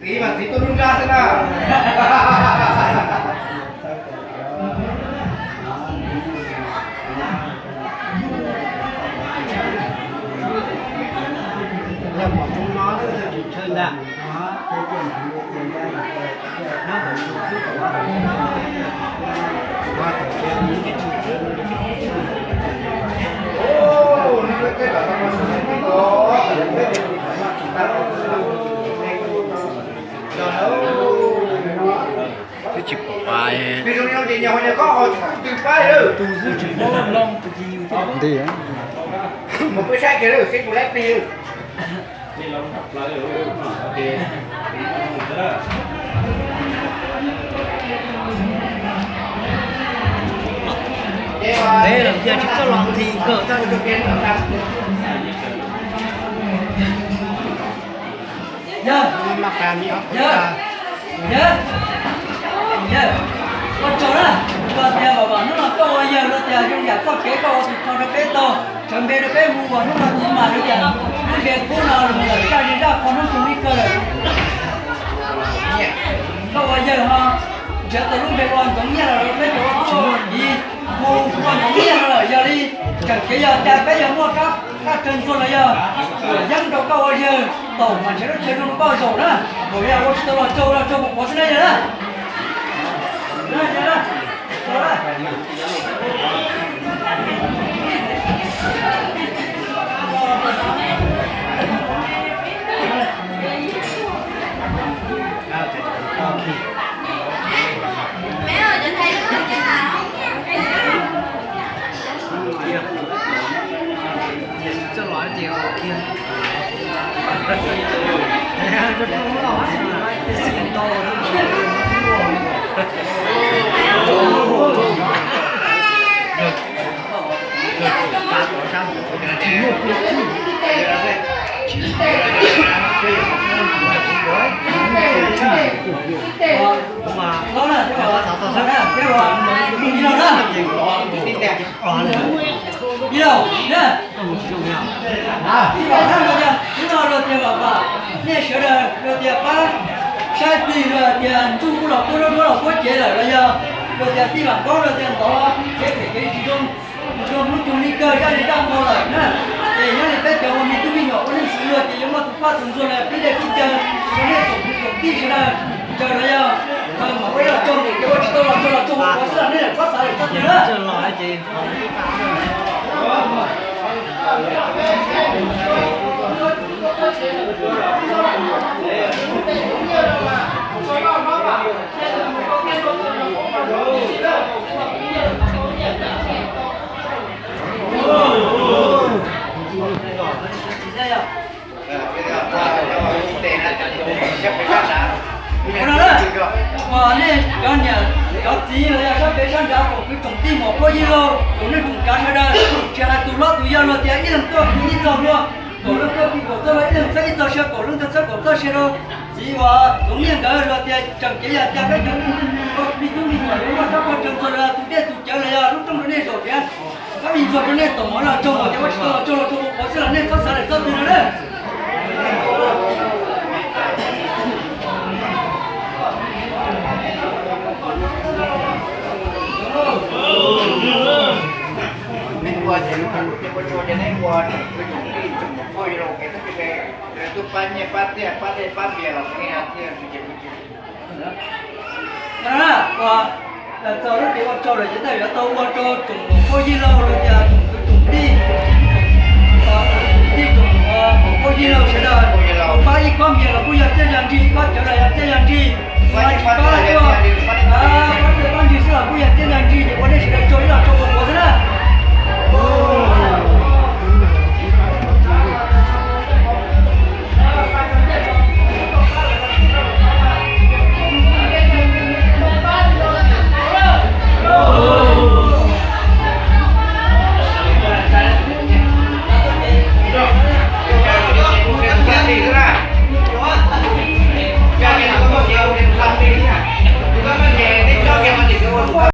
Txiv mas txiv tuaj lub nrab xwb na. Twb tsis pom, tus xwb tsis paub loo tus ci yus thiab. Nti, mus peb saib kiag seb kuv laib plig. Peb los yog tsis txawj los nti kawg txaj. Yawg, yawg, yawg, yawg, ua tsaug na, luag tias vam vam hnub no koj ua yawg, luag tias zoo yam txoj kev koj ua tus kho rau peb tau, tsawv npe rau peb hu ua hnub no txiv mas luag tias lub npe qub no los mus lawm, kaj zej zaj qhov hnub tug li kawg lawm. Koj ua yawg ho nrhiav tau lub npe ua Ntxoov Nyiaj los peb cov ua txuj ua kiv hu ua Ntxoov Nyiaj no lawm, yog li tseem kev yog cas peb yog muaj kab qab rawg ntxuag los yog yeeb rau koj ua yawg, taum mas nrhiav lub chaw zoo rau koj zaum na, npaum li ua tsis tau los tsaug los tsaug puas puav xwb na yawg na. Ib los na, ib los na, ib los na, hnub no luag tias vam vam, nej sawv daws luag tias pab saib plig, luag tias ntsuj kuj los puab duab los puab cev lawm los yog luag tias tij Vam Nkaub luag tias ntov kev phem kev tsis zoo, tsis zoo hnub tug li kawg zaj li zaj no lawm na. Ces nyob li peb cov ua me tub me nyuam ua neej xwb luag ces yuav muaj tus paj tus ntxuag los pib dej pib cawv rau nej tsoom kwv tsoom tij sawv daws, ntsawg los yog mam ua ib los tsaug, ces ua tsis tau los tsaug los tsaug puas puav xwb los nej txhob xav lawm txhob twg na. Ua no na, uas nej cov niam cov txiv los yog sab pem sab nrad tsoom kwv tsoom tij mos puab yij laug tsoom neej tsoom tsav sawv daws, tsis hais tus hlob tus yau luag tias ib leeg tuaj ib txoj hlua, kaum leej tuaj kaum txoj hlua, ib leeg txhawb ib txoj sia, kaum leej tuaj txhawb kaum txoj sia rau txiv uas Ntxoov Nyiaj nkawd luag tias tseem kev yog tias peb cov me tub me nyuam yuav muaj rab qhua rau ntxuag los tus dej tus cawv los yog lub rooj rau nej zaum tias kab me ntxuag rau nej tom mov los tsaug los tias ua tsis tau los tsaug los tsaug puas puav xwb los nej txhob xav lawm txhob twg no na. Neb ua ces lub kab lub neb ua tsuag ces neb ua tsoom kwv tsoom tij tsoom muam phauj yawg laus pem teb chaws, lawv tuaj pab nyiaj pab txiaj pab dej pab npias los neb hais tias tsis ces kuv tsis. Uas txog lub kev ua tsaug lawm ces ntawd yuav tau ua rau tsoom muam phauj yawg laus los tias tsoom kwv tsoom tij, tsoom tij tsoom muam phauj yawg laus sawv daws, pab ib kob npias los kuj yog txiaj yog ntsig, ib kob cawv los yog txiaj yog ntsig, pab tsis pab tuaj, pab txiaj pab ntsig xwb los kuj yog txiaj yog ntsig, ces ua nej sawv daws tsaug ib los tsaug puas puav xwb na.